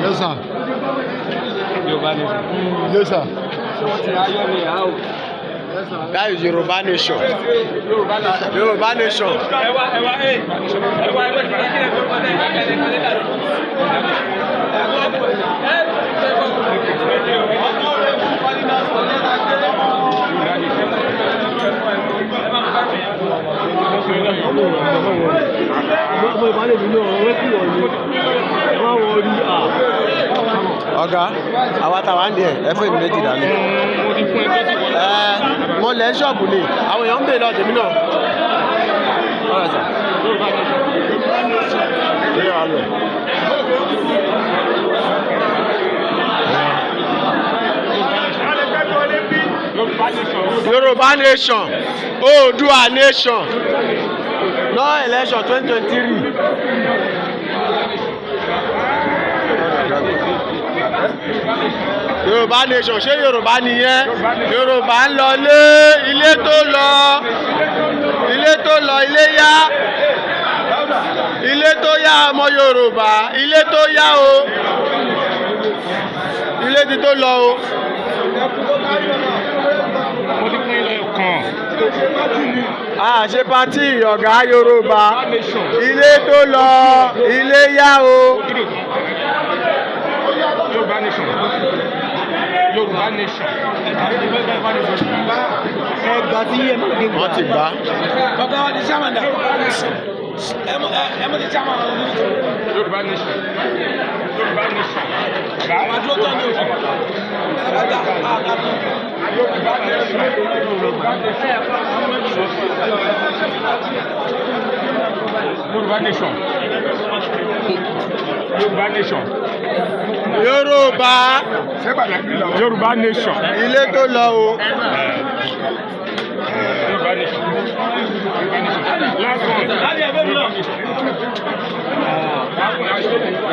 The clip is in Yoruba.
Yes, sir. Yes, sir. That is Yoruba nation. Yoruba nation. Ọmọ ìbálẹ̀ mi náà wọ́n kú wọ̀ ni wọ́n wọ rí à. Ọ̀gá, àwa táwa ń díẹ̀, ẹ fún èmi méjì dání. Ẹ mo lẹ̀ ń ṣọ́ọ̀bù ni, àwọn èèyàn ń bèèrè lọ́dọ̀ tèmi náà. All right, sir. Yorùbá nation, Oòduà nation, no election 2023. Yorùbá nation, ṣé Yorùbá nìyẹn? Yorùbá ń lọ lé ilé tó lọ, ilé tó lọ, ilé yá, ilé tó yá ọmọ Yorùbá, ilé tó yá o, ilé ti tó lọ o. Mo ti fún yín lọ́yọ̀ kan. A ṣe party ọ̀gá Yorùbá, ilé tó lọ, ilé yá o. Yorùbá nation. Yorùbá nation. Ẹgbà tí yẹ máa gbé gbà. Wọ́n ti gbà á. Bàbá wa di chairman dà. Ẹ mọ di chairman ọdún. Yorùbá nation. Yorùbá nation. Àwọn àdúró tán ni o. Ẹ bá dà á dà tán. Yorùbá nation. Yorùbá nation. Yorùbá nation. Yorùbá nation. Yorùbá Yorùbá nation. ilé tó lọ o. Yorùbá nation. Yorùbá nation. Last one. Last one.